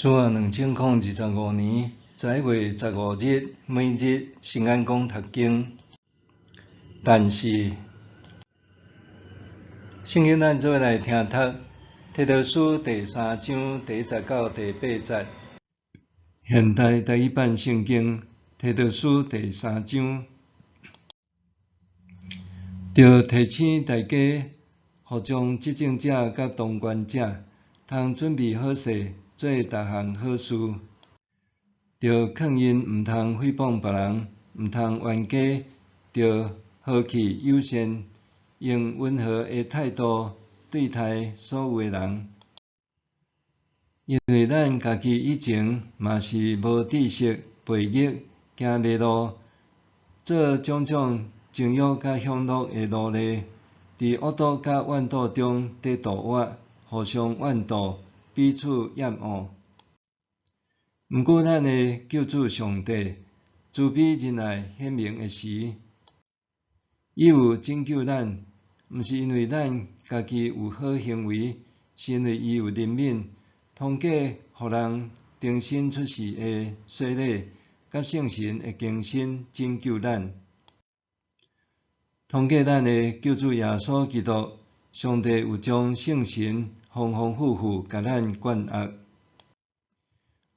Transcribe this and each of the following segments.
主後2025年11月15日，每日聖眼講讀經。但是，聖經咱做伙來聽讀提多書第三章第一節到第八節。現代台語版聖經提多書第三章，著提醒大家，服從執政者佮當權者，通準備好勢，做逐項好事。著勸𪜶毋通誹謗別人，毋通冤家，著和氣友善，用溫和的態度對待所有的人。因為咱家己以前嘛是無知識、背逆、行迷路，做種種情欲佮享樂的奴隸，佇惡毒佮怨妒中佇度活，互相怨妒，彼此厭惡。毋過咱的救主上帝慈悲仁愛顯明的時，伊有拯救咱，毋是因為咱家己有好行為，是因為伊有憐憫，通過予人重新出世的洗禮，佮聖神的更新拯救咱。通過咱的救主耶穌基督，上帝有將聖神豐豐富富共咱灌壓，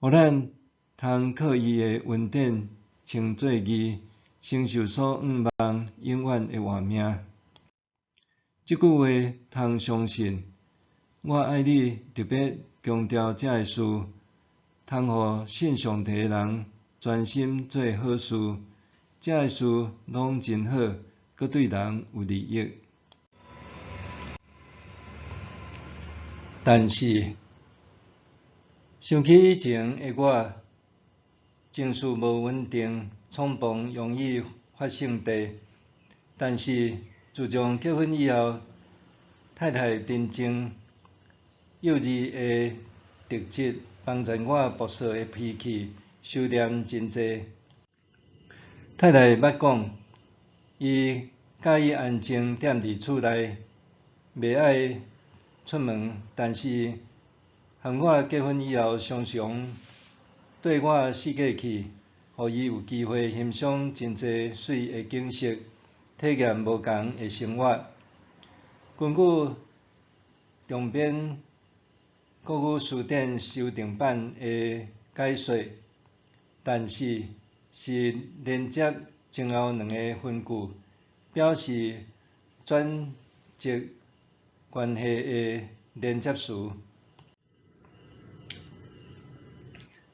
予咱通靠伊的恩典稱做義，承受所向望永遠的活命。這句話通相信，我愛你特別強調這个事，通予信上帝的人專心做好事，這个事攏真好，閣對人有利益。但是，想起以前的我，情緒無穩定，衝動容易發性地。但是自從結婚以後，太太純情幼稚的特質，幫助我暴躁的脾氣收斂真濟。太太捌講，伊佮意安靜踮佇厝內，袂愛出門，但是和我結婚以後，常常綴我四界去，予伊有機會欣賞真濟媠的景色，體驗無仝的生活。根據長編國語辭典修訂版的解說，但是是連接前後兩个分句，表示轉折關係的連接詞。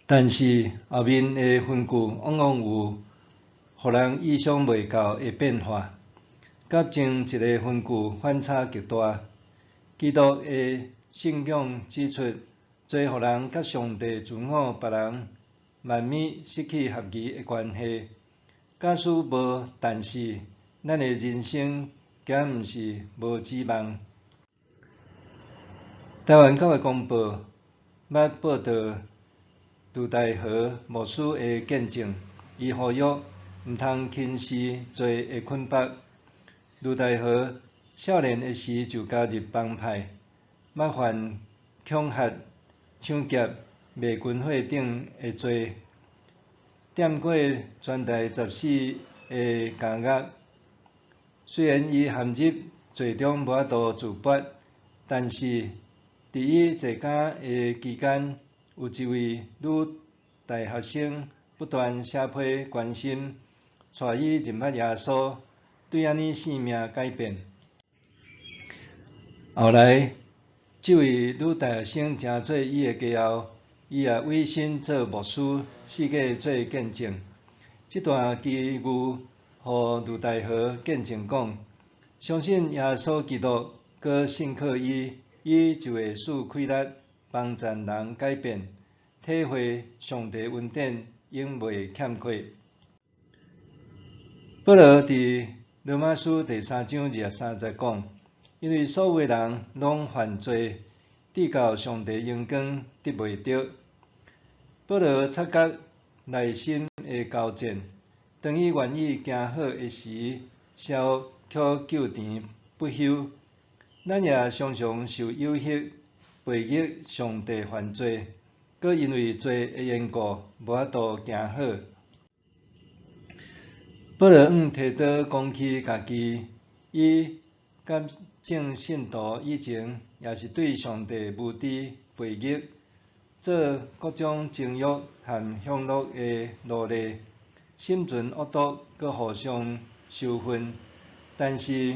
但是後面的分句往往有予人意想袂到的變化，佮前一个分句反差極大。基督的信仰指出，罪予人佮上帝自我、別人萬物失去合宜的關係。假使無但是，咱的人生敢毋是無指望。台灣教會公報捌報導盧大和牧師的見證，伊呼籲毋通輕視罪的捆縛。盧大和少年的時就加入幫派，捌犯恐嚇、搶劫、賣軍火等的罪，踮過全台14个監獄。雖然伊陷入罪中無法度自拔，但是佇伊坐監的期間，有一位女大學生不斷寫批關心，帶伊認捌耶穌，對按呢性命改變。後來，這位女大學生成做伊的家後，伊也委身做牧師，四界做見證。這段機遇，予盧大和見證講，相信耶穌基督，閣信靠伊，伊就會賜氣力，幫助人改變，體會上帝恩典，永袂欠缺。保羅佇羅馬書第三章23節講，因為所有的人攏犯罪，至到上帝榮光得袂著。保羅察覺內心的交戰，當伊願意行好的時，邪惡卻糾纏不休。咱也常常受誘惑，背逆上帝犯罪。閣因為罪的緣故，無法度行好。保羅向提多講起家己，伊佮眾信徒以前也是對上帝無知悖逆，做各種情欲和享樂的奴隸，心存惡毒，閣互相仇恨。但是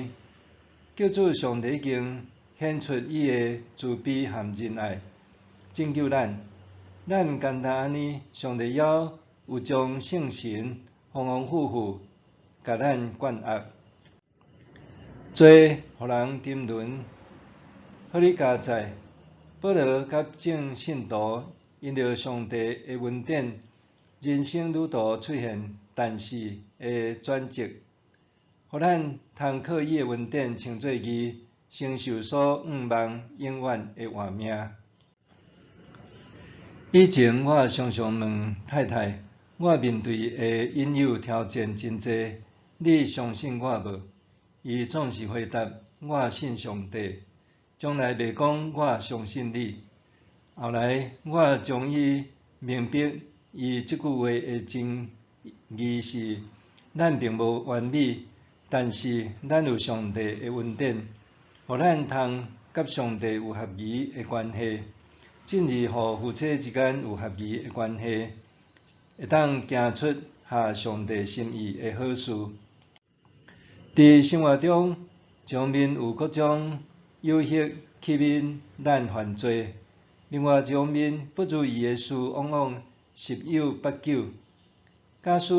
救主上帝已經顯出伊的慈悲和仁愛，拯救咱。咱毋單單按呢，上帝猶有將聖神豐豐富富共咱灌壓。罪予人沉淪，好哩佳哉，保羅佮眾信徒因著上帝的恩典，人生旅途出現但是的轉折，予咱通靠伊的恩典稱做義，承受所向望永遠的活命。以前我常常問太太，我面對的引誘挑戰真濟，你相信我無？伊總是回答我信上帝，從來袂講我相信你。後來我終於明白，伊這句話的真義是：咱並無完美，但是咱有上帝的恩典，予咱通佮上帝有合宜的關係，進而予夫妻之間有合宜的關係，會當行出合上帝心意的好事。佇生活中，一方面有各種誘惑吸引咱犯罪，另外一方面不如意的事往往十有八九。假使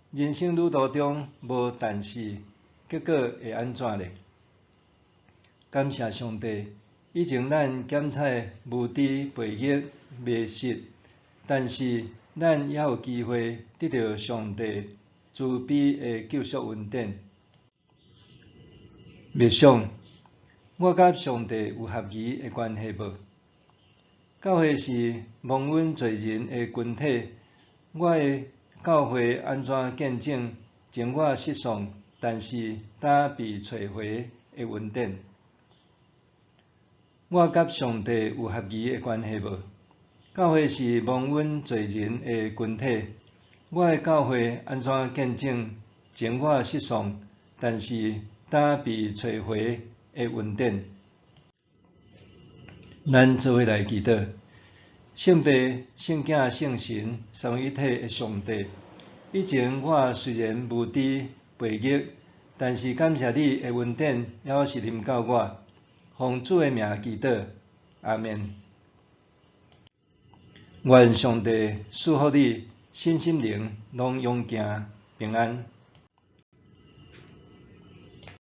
人生旅途中無但是，結果會按怎呢？感謝上帝，以前咱檢採無知、悖逆、迷失，但是咱猶有機會得著上帝慈悲的救贖恩典。默想，我佮上帝有合宜的關係無？教會是蒙恩罪人的群體，我的教會按怎見證前我失喪，但是今被找回的恩典？我佮上帝有合宜的關係無？教會是蒙恩罪人的群體，我的教會按怎見證前我失喪，但是今被找回的恩典？咱做伙來祈禱，聖父、聖囝、聖神三位一體的上帝，以前我雖然無知悖逆，但是感謝你的恩典，猶是臨到我。奉主的名祈禱，阿們。願上帝賜福你，身心靈攏勇健平安。